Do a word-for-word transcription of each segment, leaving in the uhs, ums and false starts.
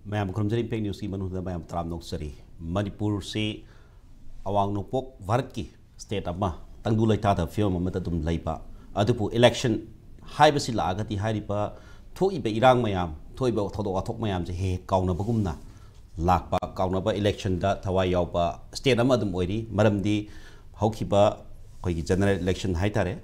ꯃꯌꯥꯝ ꯈꯨꯔꯨꯝꯖꯔꯤ꯫ ꯏꯝꯄꯦꯛ ꯅ꯭ꯌꯨꯁꯀꯤ ꯃꯅꯨꯡꯗ ꯃꯌꯥꯝ ꯇꯔꯥꯝꯅ ꯑꯣꯛꯆꯔꯤ꯫ ꯃꯅꯤꯄꯨꯔꯁꯤ ꯑꯋꯥꯡ ꯅꯣꯡꯄꯣꯛ ꯚꯥꯔꯠꯀꯤ ꯁ꯭ꯇꯦꯠ ꯑꯃ, ꯇꯪꯗꯨ ꯂꯩꯇꯥꯗꯕ ꯐꯤꯕꯝ ꯑꯃꯗ ꯑꯗꯨꯝ ꯂꯩꯕ, ꯑꯗꯨꯕꯨ ꯏꯂꯦꯛꯁꯟ ꯍꯥꯏꯕꯁꯤ ꯂꯥꯛꯑꯒꯗꯤ ꯍꯥꯏꯔꯤꯕ ꯊꯣꯛꯏꯕ ꯏꯔꯥꯡ ꯃꯌꯥꯝ, ꯊꯣꯛꯏꯕ ꯊꯧꯗꯣꯛ ꯋꯥꯊꯣꯛ ꯃꯌꯥꯝꯁꯦ ꯍꯦꯛ ꯍꯦꯛ ꯀꯥꯎꯅꯕꯒꯨꯝꯅ ꯂꯥꯛꯄ, ꯀꯥꯎꯅꯕ ꯏꯂꯦꯛꯁꯟꯗ ꯊꯋꯥꯏ ꯌꯥꯎꯕ ꯁ꯭ꯇꯦꯠ ꯑꯃ ꯑꯗꯨꯝ ꯑꯣꯏꯔꯤ꯫ ꯃꯔꯝꯗꯤ ꯍꯧꯈꯤꯕ ꯑꯩꯈꯣꯏꯒꯤ ꯖꯦꯅꯔꯦꯜ ꯏꯂꯦꯛꯁꯟ ꯍꯥꯏꯇꯥꯔꯦ,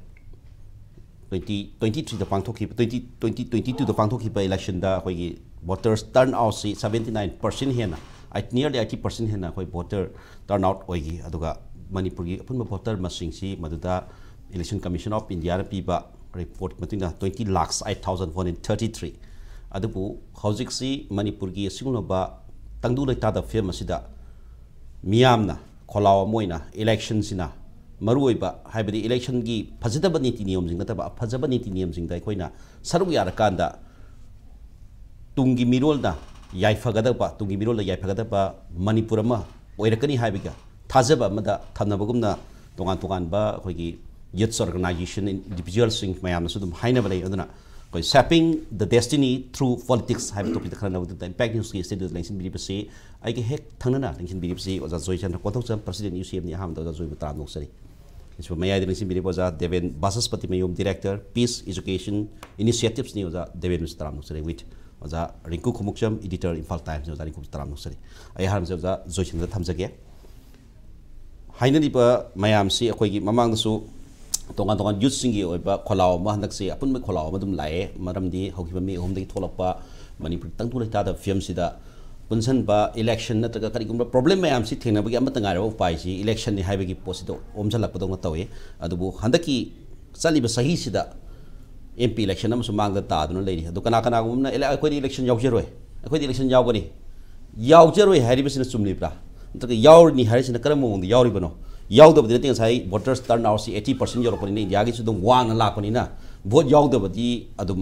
ꯇ꯭ꯋꯦꯟꯇꯤ ꯇ꯭ꯋꯦꯟꯇꯤ ꯊ꯭ꯔꯤꯗ ꯄꯥꯡꯊꯣꯛꯈꯤꯕ, ꯇ꯭ꯋꯦꯟꯇꯤ ꯇ꯭ꯋꯦꯟꯇꯤ ꯇ꯭ꯋꯦꯟꯇꯤ ꯇꯨꯗ ꯄꯥꯡꯊꯣꯛꯈꯤꯕ ꯏꯂꯦꯛꯁꯟꯗ ꯑꯩꯈꯣꯏꯒꯤ ꯚꯣꯇꯔꯁ ꯇꯔꯟ ꯑꯥꯎꯠꯁꯤ ꯁꯕꯦꯟꯇꯤ ꯅꯥꯏꯟ ꯄꯥꯔꯁꯦꯟ ꯍꯦꯟꯅ, ꯑꯩꯠ ꯅꯤꯌꯔꯂꯤ ꯑꯩꯠꯇꯤ ꯄꯥꯔꯁꯦꯟ ꯍꯦꯟꯅ ꯑꯩꯈꯣꯏ ꯚꯣꯇꯔ ꯇꯔꯟ ꯑꯥꯎꯠ ꯑꯣꯏꯈꯤ꯫ ꯑꯗꯨꯒ ꯃꯅꯤꯄꯨꯔꯒꯤ ꯑꯄꯨꯟꯕ ꯚꯣꯇꯔ ꯃꯁꯤꯡꯁꯤ ꯃꯗꯨꯗ ꯏꯂꯦꯛꯁꯟ ꯀꯃꯤꯁꯟ ꯑꯣꯐ ꯏꯟꯗꯤꯌꯥꯅ ꯄꯤꯕ ꯔꯤꯄꯣꯔꯠꯀꯤ ꯃꯇꯨꯡ ꯏꯟꯅ twenty lakhs eight thousand four hundred thirty three. ꯑꯗꯨꯕꯨ ꯍꯧꯖꯤꯛꯁꯤ ꯃꯅꯤꯄꯨꯔꯒꯤ ꯑꯁꯤꯒꯨꯝꯂꯕ ꯇꯪꯗꯨ ꯂꯩꯇꯥꯗꯕ ꯐꯤꯕꯝ ꯑꯁꯤꯗ ꯃꯤꯌꯥꯝꯅ ꯈꯣꯜꯂꯥꯎ ꯑꯃ ꯑꯣꯏꯅ ꯏꯂꯦꯛꯁꯟꯁꯤꯅ ꯃꯔꯨꯑꯣꯏꯕ, ꯍꯥꯏꯕꯗꯤ ꯏꯂꯦꯛꯁꯟꯒꯤ ꯐꯖꯗꯕ ꯅꯤꯇꯤ ꯅꯤꯌꯣꯝꯁꯤꯡ ꯅꯠꯇꯕ ꯑꯐꯖꯕ ꯅꯤꯇꯤ ꯅꯤꯌꯣꯝꯁꯤꯡꯗ ꯑꯩꯈꯣꯏꯅ ꯁꯔꯨꯛ ꯌꯥꯔꯀꯥꯟꯗ ꯇꯨꯡꯒꯤ ꯃꯤꯔꯣꯜꯅ ꯌꯥꯏꯐꯒꯗꯕ, ꯇꯨꯡꯒꯤ ꯃꯤꯔꯣꯜꯗ ꯌꯥꯏꯐꯒꯗꯕ ꯃꯅꯤꯄꯨꯔ ꯑꯃ ꯑꯣꯏꯔꯛꯀꯅꯤ ꯍꯥꯏꯕꯒꯤ ꯊꯥꯖꯕ ꯑꯃꯗ ꯊꯝꯅꯕꯒꯨꯝꯅ ꯇꯣꯉꯥꯟ ꯇꯣꯉꯥꯟꯕ ꯑꯩꯈꯣꯏꯒꯤ ꯌꯨꯠꯁ ꯑꯣꯔꯒꯅꯥꯏꯖꯦꯁꯟ, ꯏꯟꯗꯤꯚꯤꯖꯨꯋꯦꯜꯁꯤꯡ ꯃꯌꯥꯝꯅꯁꯨ ꯑꯗꯨꯝ ꯍꯥꯏꯅꯕ ꯂꯩ꯫ ꯑꯗꯨꯅ ꯑꯩꯈꯣꯏ Shaping the Destiny Through Politics ꯍꯥꯏꯕ ꯇꯣꯄꯤꯛꯇ ꯈꯟꯅꯅꯕ ꯏꯝꯄꯦꯛ ꯅ꯭ꯌꯨꯁꯀꯤ ꯁ꯭ꯇꯨꯗꯤꯑꯣꯗ ꯂꯦꯡꯁꯤꯟꯕꯤꯔꯤꯕꯁꯤ, ꯑꯩꯒ ꯍꯦꯛ ꯊꯪꯅꯅ ꯂꯦꯡꯁꯤꯟꯕꯤꯔꯤꯕꯁꯤ ꯑꯣꯖꯥ ꯖꯣꯏꯆꯟꯗ꯭ꯔ ꯀꯣꯟꯊꯧꯖꯝ, ꯄ꯭ꯔꯁꯤꯗꯦꯟꯠ ꯌꯨ ꯁꯤ ꯑꯦꯝꯅꯤ꯫ ꯑꯍꯥꯟꯕꯗ ꯑꯣꯖꯥ ꯖꯣꯏꯕꯨ ꯇꯔꯥꯝꯅ ꯑꯣꯛꯆꯔꯤ꯫ ꯃꯁꯤꯕꯨ ꯃꯌꯥꯏꯗ ꯂꯦꯡꯁꯤꯟꯕꯤꯔꯤꯕ ꯑꯣꯖꯥ ꯗꯦꯕꯦꯟ ꯕꯥꯆꯁꯄꯇꯤ ꯃꯌꯨꯝ, ꯗꯤꯔꯦꯛꯇꯔ, ꯄꯤꯁ ꯏꯖꯨꯀꯦꯁꯟ ꯏꯅꯤꯁꯤꯌꯦꯇꯤꯚꯁꯅꯤ꯫ ꯑꯣꯖꯥ ꯗꯦꯕꯦꯟꯕꯨꯁꯨ ꯇꯔꯥꯝꯅ ꯑꯣꯛꯆꯔꯤ꯫ ꯋꯤꯠ ꯑꯣꯖꯥ ꯔꯤꯡꯀꯨ ꯈꯣꯡꯎꯞꯆꯝ, ꯏꯗꯤꯇꯔ, ꯏꯝꯐꯥꯜ ꯇꯥꯏꯝꯁꯅꯤ꯫ ꯑꯣꯖꯥ ꯔꯤꯡꯀꯨꯁꯨ ꯇꯔꯥꯝꯅ ꯑꯣꯛꯆꯔꯤ꯫ ꯑꯩ ꯑꯍꯥꯟꯕꯁꯦ ꯑꯣꯖꯥ ꯖꯣꯏꯆꯟꯗ꯭ꯔ ꯊꯝꯖꯒꯦ꯫ ꯍꯥꯏꯅꯔꯤꯕ ꯃꯌꯥꯝꯁꯤ ꯑꯩꯈꯣꯏꯒꯤ ꯃꯃꯥꯡꯗꯁꯨ ꯇꯣꯉꯥꯟ ꯇꯣꯉꯥꯟ ꯌꯨꯠꯁꯤꯡꯒꯤ ꯑꯣꯏꯕ ꯈꯣꯜꯂꯥꯎ ꯑꯃ ꯍꯟꯗꯛꯁꯦ ꯑꯄꯨꯟꯕ ꯈꯣꯜꯂꯥꯎ ꯑꯃ ꯑꯗꯨꯝ ꯂꯥꯛꯑꯦ꯫ ꯃꯔꯝꯗꯤ ꯍꯧꯈꯤꯕ ꯃꯦ ꯑꯍꯨꯝꯗꯒꯤ ꯊꯣꯛꯂꯛꯄ ꯃꯅꯤꯄꯨꯔ ꯇꯪꯗꯨ ꯂꯩꯇꯥꯗꯕ ꯐꯤꯕꯝꯁꯤꯗ ꯄꯨꯟꯁꯤꯟꯕ ꯏꯂꯦꯛꯁꯟ ꯅꯠꯇ꯭ꯔꯒ ꯀꯔꯤꯒꯨꯝꯕ ꯄ꯭ꯔꯣꯕ꯭ꯂꯦꯝ ꯃꯌꯥꯝꯁꯤ ꯊꯦꯡꯅꯕꯒꯤ ꯑꯃꯠꯇ ꯉꯥꯏꯔꯕ ꯎꯄꯥꯏꯁꯤ ꯏꯂꯦꯛꯁꯟꯅꯤ ꯍꯥꯏꯕꯒꯤ ꯄꯣꯠꯁꯤꯗ ꯑꯣꯝꯁꯤꯜꯂꯛꯄꯗꯧꯅ ꯇꯧꯏ꯫ ꯑꯗꯨꯕꯨ ꯍꯟꯗꯛꯀꯤ ꯆꯠꯂꯤꯕ ꯆꯍꯤꯁꯤꯗ ꯑꯦꯝ ꯄꯤ ꯏꯂꯦꯛꯁꯟ ꯑꯃꯁꯨ ꯃꯥꯡꯗ ꯇꯥꯗꯨꯅ ꯂꯩꯔꯤ꯫ ꯑꯗꯨ ꯀꯅꯥ ꯀꯅꯥꯒꯨꯝꯕꯅ "ꯑꯦꯂꯦ-, ꯑꯩꯈꯣꯏꯗꯤ ꯏꯂꯦꯛꯁꯟ ꯌꯥꯎꯖꯔꯣꯏ, ꯑꯩꯈꯣꯏꯗꯤ ꯏꯂꯦꯛꯁꯟ ꯌꯥꯎꯒꯅꯤ"? ꯌꯥꯎꯖꯔꯣꯏ ꯍꯥꯏꯔꯤꯕꯁꯤꯅ ꯆꯨꯝꯂꯤꯕ꯭ꯔꯥ? ꯅꯠꯇ꯭ꯔꯒ ꯌꯥꯎꯔꯅꯤ ꯍꯥꯏꯔꯤꯁꯤꯅ ꯀꯔꯝꯕ ꯃꯑꯣꯡꯗ ꯌꯥꯎꯔꯤꯕꯅꯣ? ꯌꯥꯎꯗꯕꯗꯤ ꯅꯠꯇꯦ, ꯉꯁꯥꯏ ꯚꯣꯇꯔꯁ ꯇꯔꯟ ꯑꯥꯎꯠꯁꯤ ꯑꯩꯠꯇꯤ ꯄꯥꯔꯁꯦꯟ ꯌꯧꯔꯛꯄꯅꯤꯅ, ꯏꯟꯗꯤꯌꯥꯒꯤꯁꯨ ꯑꯗꯨꯝ ꯋꯥꯡꯅ ꯂꯥꯛꯄꯅꯤꯅ, ꯚꯣꯠ ꯌꯥꯎꯗꯕꯗꯤ ꯑꯗꯨꯝ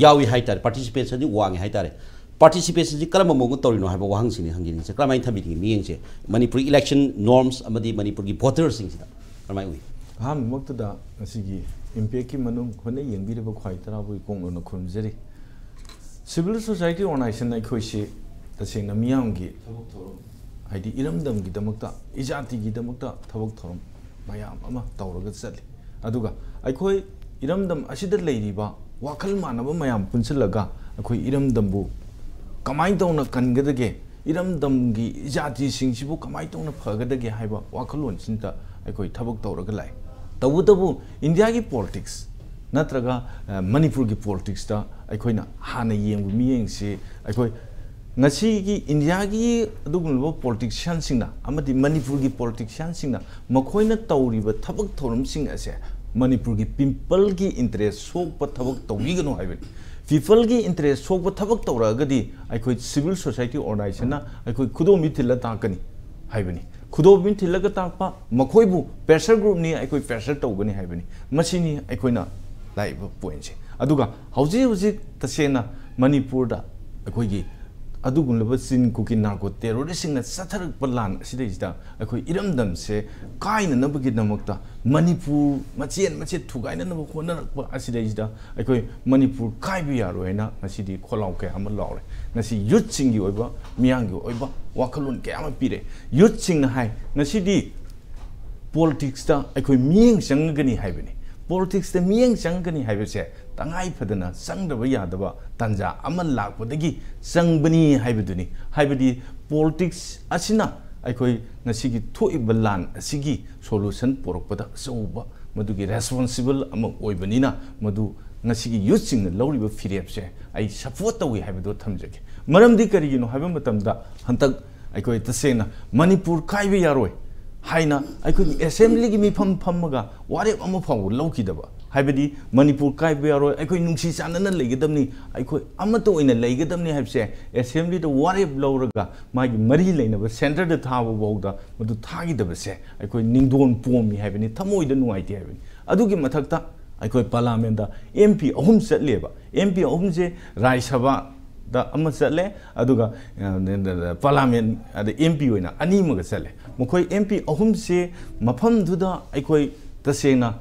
ꯌꯥꯎꯏ ꯍꯥꯏꯇꯥꯔꯦ, ꯄꯥꯔꯇꯤꯁꯤꯄꯦꯁꯟꯗꯤ ꯋꯥꯡꯉꯤ ꯍꯥꯏꯇꯥꯔꯦ꯫ ꯄꯥꯔꯇꯤꯁꯤꯄꯦꯁꯟꯁꯤ ꯀꯔꯝꯕ ꯃꯑꯣꯡꯗ ꯇꯧꯔꯤꯅꯣ ꯍꯥꯏꯕ ꯋꯥꯍꯪꯁꯤꯅꯤ ꯍꯪꯖꯅꯤꯡꯉꯤꯁꯦ꯫ ꯀꯔꯝꯍꯥꯏꯅ ꯊꯝꯕꯤꯅꯤꯡꯉꯤ ꯃꯤꯠꯌꯦꯡꯁꯦ? ꯃꯅꯤꯄꯨꯔꯤ ꯏꯂꯦꯛꯁꯟ ꯅꯣꯔꯝꯁ ꯑꯃꯗꯤ ꯃꯅꯤꯄꯨꯔꯒꯤ ꯚꯣꯇꯔꯁꯤꯡꯁꯤꯗ ꯀꯔꯝꯍꯥꯏꯅ ꯎꯏ? ꯑꯍꯥꯟꯕꯃꯛꯇꯗ ꯉꯁꯤꯒꯤ ꯏꯝꯄꯦꯛꯀꯤ ꯃꯅꯨꯡ ꯍꯨꯠꯅ ꯌꯦꯡꯕꯤꯔꯤꯕ ꯈ꯭ꯋꯥꯏ ꯇꯔꯥꯕꯨ ꯏꯀꯣꯛ ꯅꯧꯅ ꯈꯨꯔꯨꯝꯖꯔꯤ꯫ Civil society organization ꯑꯩꯈꯣꯏꯁꯤ ꯇꯁꯦꯡꯅ ꯃꯤꯌꯥꯝꯒꯤ ꯊꯕꯛ ꯊꯧꯔꯝ, ꯍꯥꯏꯗꯤ ꯏꯔꯝꯗꯝꯒꯤꯗꯃꯛꯇ, ꯏꯖꯥꯇꯤꯒꯤꯗꯃꯛꯇ ꯊꯕꯛ ꯊꯧꯔꯝ ꯃꯌꯥꯝ ꯑꯃ ꯇꯧꯔꯒ ꯆꯠꯂꯤ꯫ ꯑꯗꯨꯒ ꯑꯩꯈꯣꯏ ꯏꯔꯝꯗꯝ ꯑꯁꯤꯗ ꯂꯩꯔꯤꯕ ꯋꯥꯈꯜ ꯃꯥꯟꯅꯕ ꯃꯌꯥꯝ ꯄꯨꯟꯁꯤꯜꯂꯒ ꯑꯩꯈꯣꯏ ꯏꯔꯝꯗꯝꯕꯨ ꯀꯃꯥꯏꯅ ꯇꯧꯅ ꯀꯟꯒꯗꯒꯦ, ꯏꯔꯝꯗꯝꯒꯤ ꯏꯖꯥꯇꯤꯁꯤꯡꯁꯤꯕꯨ ꯀꯃꯥꯏꯅ ꯇꯧꯅ ꯐꯒꯗꯒꯦ ꯍꯥꯏꯕ ꯋꯥꯈꯜꯂꯣꯟꯁꯤꯡꯗ ꯑꯩꯈꯣꯏ ꯊꯕꯛ ꯇꯧꯔꯒ ꯂꯥꯛꯏ꯫ ꯇꯧꯕꯇꯕꯨ ꯏꯟꯗꯤꯌꯥꯒꯤ ꯄꯣꯂꯤꯇꯤꯛꯁ ꯅꯠꯇ꯭ꯔꯒ, ꯑ, ꯃꯅꯤꯄꯨꯔꯒꯤ ꯄꯣꯂꯤꯇꯤꯛꯁꯇ ꯑꯩꯈꯣꯏꯅ ꯍꯥꯟꯅ ꯌꯦꯡꯕ ꯃꯤꯠꯌꯦꯡꯁꯤ, ꯑꯩꯈꯣꯏ ꯉꯁꯤꯒꯤ ꯏꯟꯗꯤꯌꯥꯒꯤ ꯑꯗꯨꯒꯨꯝꯂꯕ ꯄꯣꯂꯤꯇꯤꯁꯤꯌꯥꯟꯁꯤꯡꯅ ꯑꯃꯗꯤ ꯃꯅꯤꯄꯨꯔꯒꯤ ꯄꯣꯂꯤꯇꯤꯁꯤꯌꯥꯟꯁꯤꯡꯅ ꯃꯈꯣꯏꯅ ꯇꯧꯔꯤꯕ ꯊꯕꯛ ꯊꯧꯔꯝꯁꯤꯡ ꯑꯁꯦ ꯃꯅꯤꯄꯨꯔꯒꯤ ꯄꯤꯄꯜꯒꯤ ꯏꯟꯇꯔꯦꯁ ꯁꯣꯛꯄ ꯊꯕꯛ ꯇꯧꯕꯤꯒꯅꯨ ꯍꯥꯏꯕꯅꯤ꯫ ꯄꯤꯄꯜꯒꯤ ꯏꯟꯇꯔꯦꯁ ꯁꯣꯛꯄ ꯊꯕꯛ ꯇꯧꯔꯛꯑꯒꯗꯤ ꯑꯩꯈꯣꯏ ꯁꯤꯚꯤꯜ ꯁꯣꯁꯥꯏꯇꯤ ꯑꯣꯔꯒꯅꯥꯏꯖꯦꯁꯟꯅ ꯑꯩꯈꯣꯏ ꯈꯨꯗꯣꯝꯕꯤ ꯊꯤꯜꯂ ꯇꯥꯛꯀꯅꯤ ꯍꯥꯏꯕꯅꯤ꯫ ꯈꯨꯗꯣꯝꯕꯤ ꯊꯤꯜꯂꯒ ꯇꯥꯛꯄ ꯃꯈꯣꯏꯕꯨ ꯄ꯭ꯔꯦꯁꯔ ꯒ꯭ꯔꯨꯞꯅꯤ, ꯑꯩꯈꯣꯏ ꯄ꯭ꯔꯦꯁꯔ ꯇꯧꯒꯅꯤ ꯍꯥꯏꯕꯅꯤ꯫ ꯃꯁꯤꯅꯤ ꯑꯩꯈꯣꯏꯅ ꯂꯥꯛꯏꯕ ꯄꯣꯏꯟꯁꯦ꯫ ꯑꯗꯨꯒ ꯍꯧꯖꯤꯛ ꯍꯧꯖꯤꯛ ꯇꯁꯦꯡꯅ ꯃꯅꯤꯄꯨꯔꯗ ꯑꯩꯈꯣꯏꯒꯤ ꯑꯗꯨꯒꯨꯝꯂꯕ ꯆꯤꯟ ꯀꯨꯀꯤ ꯅꯥꯔꯀꯣ ꯇꯦꯔꯣꯔꯤꯁꯁꯤꯡꯅ ꯆꯠꯊꯔꯛꯄ ꯂꯥꯟ ꯑꯁꯤꯗꯩꯁꯤꯗ ꯑꯩꯈꯣꯏ ꯏꯔꯝꯗꯝꯁꯦ ꯀꯥꯏꯅꯅꯕꯒꯤꯗꯃꯛꯇ ꯃꯅꯤꯄꯨꯔ ꯃꯆꯦꯠ ꯃꯆꯦꯠ ꯊꯨꯒꯥꯏꯅꯅꯕ ꯍꯣꯠꯅꯔꯛꯄ ꯑꯁꯤꯗꯩꯁꯤꯗ ꯑꯩꯈꯣꯏ ꯃꯅꯤꯄꯨꯔ ꯀꯥꯏꯕ ꯌꯥꯔꯣꯏ ꯍꯥꯏꯅ ꯉꯁꯤꯗꯤ ꯈꯣꯜꯂꯥꯎ ꯀꯌꯥ ꯑꯃ ꯂꯥꯎꯔꯦ꯫ ꯉꯁꯤ ꯌꯨꯠꯁꯤꯡꯒꯤ ꯑꯣꯏꯕ, ꯃꯤꯌꯥꯝꯒꯤ ꯑꯣꯏꯕ ꯋꯥꯈꯜꯂꯣꯟ ꯀꯌꯥ ꯑꯃ ꯄꯤꯔꯦ꯫ ꯌꯨꯠꯁꯤꯡꯅ ꯍꯥꯏ, ꯉꯁꯤꯗꯤ ꯄꯣꯂꯤꯇꯤꯛꯁꯇ ꯑꯩꯈꯣꯏ ꯃꯤꯠꯌꯦꯡ ꯆꯪꯒꯅꯤ ꯍꯥꯏꯕꯅꯤ꯫ ꯄꯣꯂꯤꯇꯤꯛꯁꯇ ꯃꯤꯠꯌꯦꯡ ꯆꯪꯒꯅꯤ ꯍꯥꯏꯕꯁꯦ ꯇꯉꯥꯏ ꯐꯗꯅ ꯆꯪꯗꯕ ꯌꯥꯗꯕ ꯇꯥꯟꯖꯥ ꯑꯃ ꯂꯥꯛꯄꯗꯒꯤ ꯆꯪꯕꯅꯤ ꯍꯥꯏꯕꯗꯨꯅꯤ꯫ ꯍꯥꯏꯕꯗꯤ ꯄꯣꯂꯤꯇꯤꯛꯁ ꯑꯁꯤꯅ ꯑꯩꯈꯣꯏ ꯉꯁꯤꯒꯤ ꯊꯣꯛꯏꯕ ꯂꯥꯟ ꯑꯁꯤꯒꯤ ꯁꯣꯂꯨꯁꯟ ꯄꯨꯔꯛꯄꯗ ꯑꯆꯧꯕ ꯃꯗꯨꯒꯤ ꯔꯦꯁꯄꯣꯟꯁꯤꯕꯜ ꯑꯃ ꯑꯣꯏꯕꯅꯤꯅ, ꯃꯗꯨ ꯉꯁꯤꯒꯤ ꯌꯨꯠꯁꯤꯡꯅ ꯂꯧꯔꯤꯕ ꯐꯤꯔꯦꯞꯁꯦ ꯑꯩ ꯁꯄꯣꯔꯠ ꯇꯧꯏ ꯍꯥꯏꯕꯗꯨ ꯊꯝꯖꯒꯦ꯫ ꯃꯔꯝꯗꯤ ꯀꯔꯤꯒꯤꯅꯣ ꯍꯥꯏꯕ ꯃꯇꯝꯗ, ꯍꯟꯗꯛ ꯑꯩꯈꯣꯏ ꯇꯁꯦꯡꯅ ꯃꯅꯤꯄꯨꯔ ꯀꯥꯏꯕ ꯌꯥꯔꯣꯏ ꯍꯥꯏꯅ ꯑꯩꯈꯣꯏꯒꯤ ꯑꯦꯁꯦꯝꯕ꯭ꯂꯤꯒꯤ ꯃꯤꯐꯝ ꯐꯝꯃꯒ ꯋꯥꯔꯦꯞ ꯑꯃ ꯐꯥꯎꯕ ꯂꯧꯈꯤꯗꯕ, ꯍꯥꯏꯕꯗꯤ ꯃꯅꯤꯄꯨꯔ ꯀꯥꯏꯕ ꯌꯥꯔꯣꯏ, ꯑꯩꯈꯣꯏ ꯅꯨꯡꯁꯤ ꯆꯥꯟꯅꯅ ꯂꯩꯒꯗꯕꯅꯤ, ꯑꯩꯈꯣꯏ ꯑꯃꯠꯇ ꯑꯣꯏꯅ ꯂꯩꯒꯗꯕꯅꯤ ꯍꯥꯏꯕꯁꯦ ꯑꯦꯁꯦꯝꯕ꯭ꯂꯤꯗ ꯋꯥꯔꯦꯞ ꯂꯧꯔꯒ ꯃꯥꯒꯤ ꯃꯔꯤ ꯂꯩꯅꯕ ꯁꯦꯟꯇꯔꯗ ꯊꯥꯕ ꯐꯥꯎꯗ ꯃꯗꯨ ꯊꯥꯈꯤꯗꯕꯁꯦ ꯑꯩꯈꯣꯏ ꯅꯤꯡꯗꯣꯟ ꯄꯣꯝꯃꯤ ꯍꯥꯏꯕꯅꯤ, ꯊꯃꯣꯏꯗ ꯅꯨꯡꯉꯥꯏꯇꯦ ꯍꯥꯏꯕꯅꯤ꯫ ꯑꯗꯨꯒꯤ ꯃꯊꯛꯇ ꯑꯩꯈꯣꯏ ꯄꯥꯔꯂꯥꯃꯦꯟꯗ ꯑꯦꯝ ꯄꯤ ꯑꯍꯨꯝ ꯆꯠꯂꯦꯕ꯫ ꯑꯦꯝ ꯄꯤ ꯑꯍꯨꯝꯁꯦ ꯔꯥꯖ꯭ꯌ ꯁꯚꯥꯗ ꯑꯃ ꯆꯠꯂꯦ, ꯑꯗꯨꯒ, ꯑ, ꯄꯥꯔꯂꯥꯃꯦꯟ, ꯑꯗ ꯑꯦꯝ ꯄꯤ ꯑꯣꯏꯅ ꯑꯅꯤ ꯑꯃꯒ ꯆꯠꯂꯦ꯫ ꯃꯈꯣꯏ ꯑꯦꯝ ꯄꯤ ꯑꯍꯨꯝꯁꯦ ꯃꯐꯝꯗꯨꯗ ꯑꯩꯈꯣꯏ ꯇꯁꯦꯡꯅ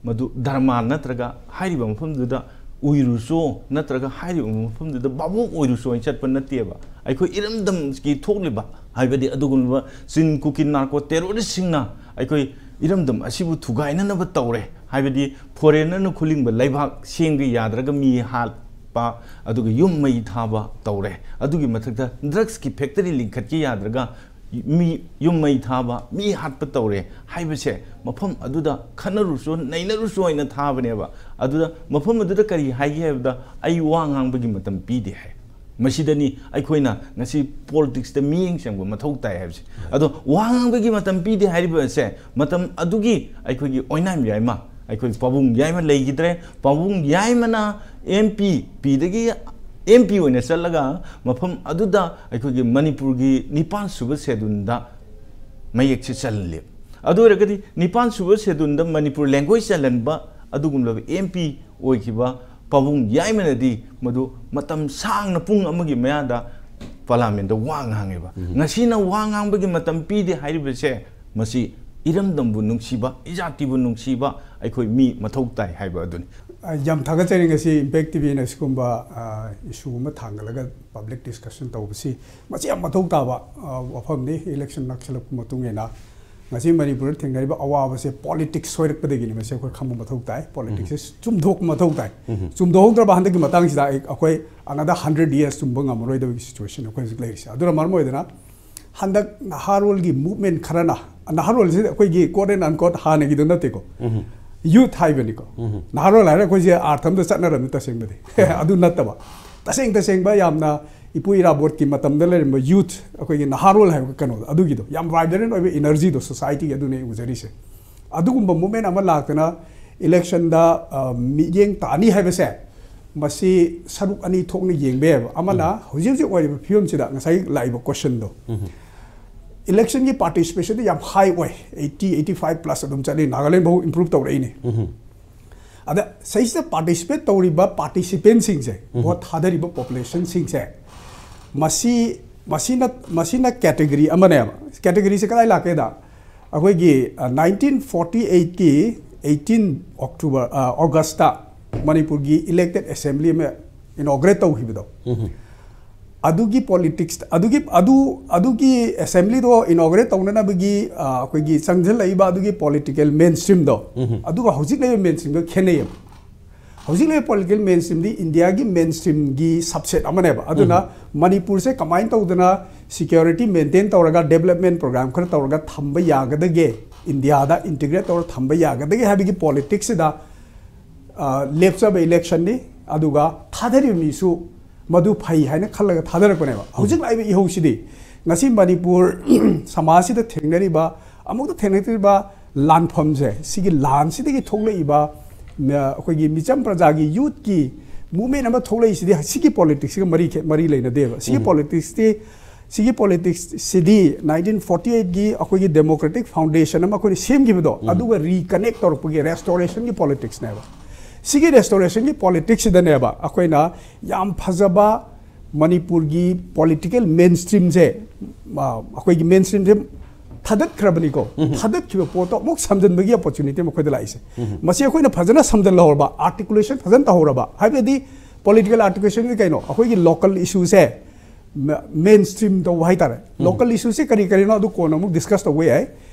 ꯃꯗꯨ ꯙꯔꯃ ꯅꯠꯇ꯭ꯔꯒ ꯍꯥꯏꯔꯤꯕ ꯃꯐꯝꯗꯨꯗ ꯑꯣꯏꯔꯨꯆꯣ ꯅꯠꯇ꯭ꯔꯒ ꯍꯥꯏꯔꯤꯕ ꯃꯐꯝꯗꯨꯗ ꯚꯥꯕꯣꯛ ꯑꯣꯏꯔꯨꯆꯣ ꯍꯥꯏꯅ ꯆꯠꯄ ꯅꯠꯇꯦꯕ꯫ ꯑꯩꯈꯣꯏ ꯏꯔꯝꯗꯝꯒꯤ ꯊꯣꯛꯂꯤꯕ, ꯍꯥꯏꯕꯗꯤ ꯑꯗꯨꯒꯨꯝꯂꯕ ꯆꯤꯟ ꯀꯨꯀꯤ ꯅꯥꯔꯀꯣ ꯇꯦꯔꯣꯔꯤꯁꯁꯤꯡꯅ ꯑꯩꯈꯣꯏ ꯏꯔꯝꯗꯝ ꯑꯁꯤꯕꯨ ꯊꯨꯒꯥꯏꯅꯅꯕ ꯇꯧꯔꯦ, ꯍꯥꯏꯕꯗꯤ ꯐꯣꯔꯦꯅꯔꯅ ꯈꯨꯂꯤꯡꯕ ꯂꯩꯕꯥꯛ ꯁꯦꯝꯒꯦ ꯌꯥꯗ꯭ꯔꯒ ꯃꯤ ꯍꯥꯠꯄ, ꯑꯗꯨꯒ ꯌꯨꯝ ꯃꯩ ꯊꯥꯕ ꯇꯧꯔꯦ꯫ ꯑꯗꯨꯒꯤ ꯃꯊꯛꯇ ꯗ꯭ꯔꯒꯁꯀꯤ ꯐꯦꯛꯇꯔꯤ ꯂꯤꯡꯈꯠꯀꯦ ꯌꯥꯗ꯭ꯔꯒ ꯃꯤ ꯌꯨꯝ ꯃꯩ ꯊꯥꯕ, ꯃꯤ ꯍꯥꯠꯄ ꯇꯧꯔꯦ ꯍꯥꯏꯕꯁꯦ ꯃꯐꯝ ꯑꯗꯨꯗ ꯈꯠꯅꯔꯨꯆꯣ, ꯅꯩꯅꯔꯨꯆꯣ ꯍꯥꯏꯅ ꯊꯥꯕꯅꯦꯕ꯫ ꯑꯗꯨꯗ ꯃꯐꯝ ꯑꯗꯨꯗ ꯀꯔꯤ ꯍꯥꯏꯒꯦ ꯍꯥꯏꯕꯗ, "ꯑꯩ ꯋꯥ ꯉꯥꯡꯕꯒꯤ ꯃꯇꯝ ꯄꯤꯗꯦ" ꯍꯥꯏ꯫ ꯃꯁꯤꯗꯅꯤ ꯑꯩꯈꯣꯏꯅ ꯉꯁꯤ ꯄꯣꯂꯤꯇꯤꯛꯁꯇ ꯃꯤꯠꯌꯦꯡ ꯆꯪꯕ ꯃꯊꯧ ꯇꯥꯏ ꯍꯥꯏꯕꯁꯦ꯫ ꯑꯗꯣ ꯋꯥ ꯉꯥꯡꯕꯒꯤ ꯃꯇꯝ ꯄꯤꯗꯦ ꯍꯥꯏꯔꯤꯕ ꯑꯁꯦ, ꯃꯇꯝ ꯑꯗꯨꯒꯤ ꯑꯩꯈꯣꯏꯒꯤ ꯑꯣꯏꯅꯥꯝ ꯌꯥꯏꯃ, ꯑꯩꯈꯣꯏ ꯄꯥꯕꯨꯡ ꯌꯥꯏꯃ ꯂꯩꯈꯤꯗ꯭ꯔꯦ꯫ ꯄꯥꯕꯨꯡ ꯌꯥꯏꯃꯅ ꯑꯦꯝ ꯄꯤ ꯄꯤꯗꯒꯤ ꯑꯦꯝ ꯄꯤ ꯑꯣꯏꯅ ꯆꯠꯂꯒ ꯃꯐꯝ ꯑꯗꯨꯗ ꯑꯩꯈꯣꯏꯒꯤ ꯃꯅꯤꯄꯨꯔꯒꯤ ꯅꯤꯄꯥꯟ ꯁꯨꯕ ꯁꯦꯗꯨꯜꯗ ꯃꯌꯦꯛꯁꯦ ꯆꯜꯂꯦ꯫ ꯑꯗꯨ ꯑꯣꯏꯔꯒꯗꯤ ꯅꯤꯄꯥꯟ ꯁꯨꯕ ꯁꯦꯗꯨꯜꯗ ꯃꯅꯤꯄꯨꯔ ꯂꯦꯡꯒ꯭ꯋꯦꯖ ꯆꯜꯍꯟꯕ ꯑꯗꯨꯒꯨꯝꯂꯕ ꯑꯦꯝ ꯄꯤ ꯑꯣꯏꯈꯤꯕ ꯄꯥꯕꯨꯡ ꯌꯥꯏꯃꯅꯗꯤ ꯃꯗꯨ ꯃꯇꯝ ꯁꯥꯡꯅ ꯄꯨꯡ ꯑꯃꯒꯤ ꯃꯌꯥꯗ ꯄꯥꯔꯂꯤꯌꯥꯃꯦꯟꯗ ꯋꯥ ꯉꯥꯡꯉꯦꯕ꯫ ꯎꯝ꯫ ꯉꯁꯤꯅ ꯋꯥ ꯉꯥꯡꯕꯒꯤ ꯃꯇꯝ ꯄꯤꯗꯦ ꯍꯥꯏꯔꯤꯕꯁꯦ, ꯃꯁꯤ ꯏꯔꯝꯗꯝꯕꯨ ꯅꯨꯡꯁꯤꯕ, ꯏꯖꯥꯇꯤꯕꯨ ꯅꯨꯡꯁꯤꯕ ꯑꯩꯈꯣꯏ ꯃꯤ ꯃꯊꯧ ꯇꯥꯏ ꯍꯥꯏꯕ ꯑꯗꯨꯅꯤ꯫ ꯑ, ꯌꯥꯝ ꯊꯥꯒꯠꯆꯔꯤ ꯉꯁꯤ ꯏꯝꯄꯦꯛ ꯇꯤ ꯚꯤꯅ ꯁꯤꯒꯨꯝꯕ, ꯑ, ꯏꯁꯨ ꯑꯃ ꯊꯥꯡꯒꯠꯂꯒ ꯄꯕ꯭ꯂꯤꯛ ꯗꯤꯁꯀꯁꯟ ꯇꯧꯕꯁꯤ꯫ ꯃꯁꯤ ꯌꯥꯝ ꯃꯊꯧ ꯇꯥꯕ, ꯑ, ꯋꯥꯐꯝꯅꯤ꯫ ꯏꯂꯦꯛꯁꯟ ꯅꯛꯁꯤꯜꯂꯛꯄ ꯃꯇꯨꯡ ꯏꯟꯅ ꯉꯁꯤ ꯃꯅꯤꯄꯨꯔꯗ ꯊꯦꯡꯅꯔꯤꯕ ꯑꯋꯥꯕꯁꯦ ꯄꯣꯂꯤꯇꯤꯛꯁ ꯁꯣꯏꯔꯛꯄꯗꯒꯤꯅꯤ꯫ ꯃꯁꯤ ꯑꯩꯈꯣꯏ ꯈꯪꯕ ꯃꯊꯧ ꯇꯥꯏ꯫ ꯄꯣꯂꯤꯇꯤꯛꯁꯁꯦ ꯆꯨꯝꯊꯣꯛꯄ ꯃꯊꯧ ꯇꯥꯏ꯫ ꯎꯝ꯫ ꯆꯨꯝꯊꯣꯛꯍꯧꯗ꯭ꯔꯕ ꯍꯟꯗꯛꯀꯤ ꯃꯇꯥꯡꯁꯤꯗ ꯑꯩ, ꯑꯩꯈꯣꯏ another hundred years ꯆꯨꯝꯕ ꯉꯝꯃꯔꯣꯏꯗꯕꯒꯤ ꯁꯤꯆꯨꯋꯦꯁꯟ ꯑꯩꯈꯣꯏ ꯍꯧꯖꯤꯛ ꯂꯩꯔꯤꯁꯦ꯫ ꯑꯗꯨꯅ ꯃꯔꯝ ꯑꯣꯏꯗꯅ ꯍꯟꯗꯛ ꯅꯍꯥꯔꯣꯜꯒꯤ ꯃꯨꯚꯃꯦꯟ ꯈꯔꯅ, ꯅꯍꯥꯔꯣꯜꯁꯤꯗ ꯑꯩꯈꯣꯏꯒꯤ quote and unquote ꯍꯥꯟꯅꯒꯤꯗꯣ ꯅꯠꯇꯦꯀꯣ, ꯎꯝ꯫ ꯌꯨꯊ ꯍꯥꯏꯕꯅꯤꯀꯣ꯫ ꯎꯝ꯫ ꯅꯍꯥꯔꯣꯜ ꯍꯥꯏꯔ ꯑꯩꯈꯣꯏꯁꯦ ꯑꯥꯔꯊ ꯑꯃꯗ ꯆꯠꯅꯔꯝꯃꯤ ꯇꯁꯦꯡꯕꯗꯤ꯫ ꯑꯗꯨ ꯅꯠꯇꯕ, ꯇꯁꯦꯡ ꯇꯁꯦꯡꯕ ꯌꯥꯝꯅ ꯏꯄꯨ ꯏꯔꯥꯕꯣꯠꯀꯤ ꯃꯇꯝꯗ ꯂꯩꯔꯝꯕ ꯌꯨꯊ, ꯑꯩꯈꯣꯏꯒꯤ ꯅꯍꯥꯔꯣꯜ ꯍꯥꯏꯕ ꯀꯩꯅꯣꯗꯣ, ꯑꯗꯨꯒꯤꯗꯣ ꯌꯥꯝ ꯚꯥꯏꯕ꯭ꯔꯦꯟ ꯑꯣꯏꯕ ꯏꯅꯔꯖꯤꯗꯣ ꯁꯣꯁꯥꯏꯇꯤꯒꯤ, ꯑꯗꯨꯅꯦ ꯑꯩ ꯎꯖꯔꯤꯁꯦ꯫ ꯑꯗꯨꯒꯨꯝꯕ ꯃꯨꯚꯃꯦꯟ ꯑꯃ ꯂꯥꯛꯇꯅ ꯏꯂꯦꯛꯁꯟꯗ, ꯑ, ꯃꯤꯠꯌꯦꯡ ꯇꯥꯅꯤ ꯍꯥꯏꯕꯁꯦ ꯃꯁꯤ ꯁꯔꯨꯛ ꯑꯅꯤ ꯊꯣꯛꯅ ꯌꯦꯡꯕ ꯌꯥꯏꯕ꯫ ꯑꯃꯅ ꯎꯝ꯫ ꯍꯧꯖꯤꯛ ꯍꯧꯖꯤꯛ ꯑꯣꯏꯔꯤꯕ ꯐꯤꯕꯝꯁꯤꯗ ꯉꯁꯥꯏ ꯂꯥꯛꯏꯕ ꯀꯣꯏꯁꯟꯗꯣ, ꯎꯝ꯫ ꯏꯂꯦꯛꯁꯟꯒꯤ ꯄꯥꯔꯇꯤꯁꯤꯄꯦꯁꯟꯗꯤ ꯌꯥꯝ ꯍꯥꯏ ꯑꯣꯏ, ꯑꯩꯠꯇꯤ, ꯑꯩꯠꯇꯤ ꯐꯥꯏꯚ ꯄ꯭ꯂꯁ ꯑꯗꯨꯝ ꯆꯠꯂꯤ, ꯅꯥꯒꯥꯂꯦꯟ ꯐꯥꯎ ꯏꯝꯄ꯭ꯔꯨꯚ ꯇꯧꯔꯛꯏꯅꯤ꯫ ꯎꯝ꯫ ꯑꯗ ꯁꯤꯁꯤꯗ ꯄꯥꯔꯇꯤꯁꯤꯄꯦꯠ ꯇꯧꯔꯤꯕ ꯄꯥꯔꯇꯤꯁꯤꯄꯦꯟꯁꯤꯡꯁꯦ, ꯎꯝ꯫ ꯚꯣꯠ ꯊꯥꯗꯔꯤꯕ ꯄꯣꯄꯨꯂꯦꯁꯟꯁꯤꯡꯁꯦ, ꯃꯁꯤ, ꯃꯁꯤꯅ, ꯃꯁꯤꯅ ꯀꯦꯇꯦꯒꯣꯔꯤ ꯑꯃꯅꯦꯕ꯫ ꯀꯦꯇꯦꯒꯣꯔꯤꯁꯦ ꯀꯗꯥꯏ ꯂꯥꯛꯀꯦꯗ, ꯑꯩꯈꯣꯏꯒꯤ, ꯑ, ꯅꯥꯏꯟꯇꯤꯟ ꯐꯣꯔꯇꯤ ꯑꯩꯠꯀꯤ ꯑꯩꯠꯇꯤꯟ ꯑꯣꯛꯇꯣꯕꯔ, ꯑ, ꯑꯣꯒꯁꯇ ꯃꯅꯤꯄꯨꯔꯒꯤ elected assembly ꯑꯃ inaugurate ꯇꯧꯈꯤꯕꯗꯣ, ꯑꯗꯨꯒꯤ politics, ꯑꯗꯨꯒꯤ ꯑꯗꯨ ꯑꯗꯨꯒꯤ assembly ꯗꯣ inaugurate ꯇꯧꯅꯅꯕꯒꯤ, ꯑ, ꯑꯩꯈꯣꯏꯒꯤ ꯆꯪꯁꯤꯜꯂꯛꯏꯕ ꯑꯗꯨꯒꯤ political mainstream ꯗꯣ, ꯑꯗꯨꯒ ꯍꯧꯖꯤꯛ ꯂꯩꯔꯤꯕ mainstream ꯗꯣ ꯈꯦꯠꯅꯩꯌꯦꯕ꯫ ꯍꯧꯖꯤꯛ ꯂꯩꯔꯤꯕ political mainstream ꯗꯤ ꯏꯟꯗꯤꯌꯥꯒꯤ mainstream ꯒꯤ subset ꯑꯃꯅꯦꯕ꯫ ꯑꯗꯨꯅ ꯃꯅꯤꯄꯨꯔꯁꯦ ꯀꯃꯥꯏꯅ ꯇꯧꯗꯅ security maintain ꯇꯧꯔꯒ development program ꯈꯔ ꯇꯧꯔꯒ ꯊꯝꯕ ꯌꯥꯒꯗꯒꯦ, ꯏꯟꯗꯤꯌꯥꯗ integrate ꯇꯧꯔ ꯊꯝꯕ ꯌꯥꯒꯗꯒꯦ ꯍꯥꯏꯕꯒꯤ politics ꯁꯤꯗ, ꯑ, ꯂꯦꯞꯆꯕ election ꯅꯤ꯫ ꯑꯗꯨꯒ ꯊꯥꯗꯔꯤꯕ ꯃꯤꯁꯨ ꯃꯗꯨ ꯐꯩ ꯍꯥꯏꯅ ꯈꯜꯂꯒ ꯊꯥꯗꯔꯛꯄꯅꯦꯕ꯫ ꯍꯧꯖꯤꯛ ꯂꯥꯛꯏꯕ ꯏꯍꯧꯁꯤꯗꯤ ꯉꯁꯤ ꯃꯅꯤꯄꯨꯔ ꯁꯃꯥꯖꯁꯤꯗ ꯊꯦꯡꯅꯔꯤꯕ, ꯑꯃꯨꯛꯇ ꯊꯦꯡꯅꯗ꯭ꯔꯤꯕ ꯂꯥꯟꯐꯝꯁꯦ, ꯁꯤꯒꯤ ꯂꯥꯟꯁꯤꯗꯒꯤ ꯊꯣꯛꯂꯛꯏꯕ, ꯃ-, ꯑꯩꯈꯣꯏꯒꯤ ꯃꯤꯆꯝ ꯄ꯭ꯔꯖꯥꯒꯤ youth ꯀꯤ movement ꯑꯃ ꯊꯣꯛꯂꯛꯏꯁꯤꯗꯤ ꯁꯤꯒꯤ politics ꯁꯤꯒ ꯃꯔꯤ ꯈꯦ-, ꯃꯔꯤ ꯂꯩꯅꯗꯦꯕ꯫ ꯁꯤꯒꯤ politics ꯇꯤ, ꯁꯤꯒꯤ politics ꯁꯤꯗꯤ nineteen forty eight ꯒꯤ ꯑꯩꯈꯣꯏꯒꯤ democratic foundation ꯑꯃ ꯑꯩꯈꯣꯏꯅ ꯁꯦꯝꯈꯤꯕꯗꯣ, ꯑꯗꯨꯒ reconnect ꯇꯧꯔꯛꯄꯒꯤ restoration ꯒꯤ politics ꯅꯦꯕ꯫ ꯁꯤꯒꯤ restoration ꯒꯤ politics ꯁꯤꯗꯅꯦꯕ ꯑꯩꯈꯣꯏꯅ ꯌꯥꯝ ꯐꯖꯕ ꯃꯅꯤꯄꯨꯔꯒꯤ political mainstream ꯁꯦ, ꯑ, ꯑꯩꯈꯣꯏꯒꯤ mainstream ꯁꯦ ꯊꯥꯗꯠꯈ꯭ꯔꯕꯅꯤꯀꯣ꯫ ꯊꯥꯗꯠꯈꯤꯕ ꯄꯣꯠꯇꯣ ꯑꯃꯨꯛ ꯁꯝꯖꯤꯟꯕꯒꯤ opportunity ꯑꯃ ꯑꯩꯈꯣꯏꯗ ꯂꯥꯛꯏꯁꯦ꯫ ꯃꯁꯤ ꯑꯩꯈꯣꯏꯅ ꯐꯖꯅ ꯁꯝꯖꯤꯜꯍꯧꯔꯕ, articulation ꯐꯖꯅ ꯇꯧꯍꯧꯔꯕ, ꯍꯥꯏꯕꯗꯤ political articulation ꯗꯤ ꯀꯩꯅꯣ? ꯑꯩꯈꯣꯏꯒꯤ local issue ꯁꯦ ꯃ-, mainstream ꯇꯧꯕ ꯍꯥꯏꯇꯥꯔꯦ꯫ Local issue ꯁꯦ ꯀꯔꯤ ꯀꯔꯤꯅꯣ, ꯑꯗꯨ ꯀꯣꯟꯅ ꯑꯃꯨꯛ discuss ꯇꯧꯕ ꯌꯥꯏ꯫